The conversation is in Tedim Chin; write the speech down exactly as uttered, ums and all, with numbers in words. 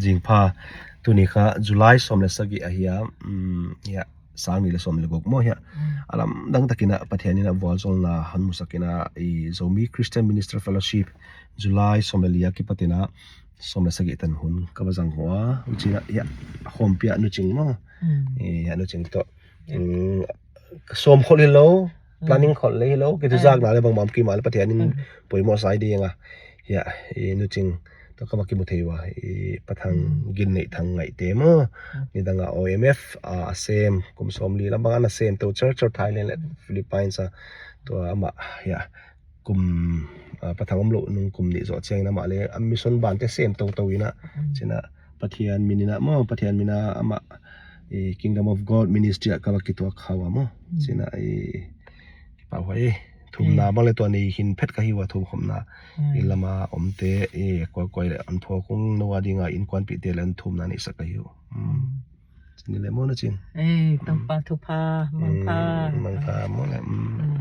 Zingpha, tuni kha July sawm le sagih ahi a, um, hiah, sang nih le sawm le guk maw hiah. Mm. A lamdang takin ah Pathian in ah vualzawlna hong musak in ah, i Zomi Christian Minister Fellowship, July sawm le li a kipat in ah sawm le sagih tan hun ka va zang uh a, huci in ah hiah, a khawmpi ah Nu Cing maw. Mm. Eh, hiah Nu Cing tawh. Yeah. Mm, ka sawm khol hi lo, planning khol le hi lo, kei thu zakna le bangmah om kei mah le Pathian in poimawh sa ding a. Hiah, i Nu Cing tawh ka va kimu thei uh a, i Pa Thang, Gin Neih Thang Ngaihte maw. Nidang a O M F a, a sem, kum sawm li lam bang a na sem to, church, church Thailand le Philippines a, tua amah, hiah, kum, ah, Pa Thang om loh nung kum nih zawh ciangin amah le a mission bante sem toto in ah, ci in ah Pathian min in ah maw, Pathian min a amah, i Kingdom of God Ministry ah ka va kituak kha uh a maw. Ci in ah, i, kipahhuai, thumna bang le tua nei hin phet ka hi uh a, thum khopna. I lam a omte, i, koi koi le an phuak ung, no a ding a innkuanpihte le an thumna neihsak ka hi uh. Mm. Ci ni le maw Nu Cing. Eh, Topa thupha, mangpha. Mm, mangpha maw le. Mm.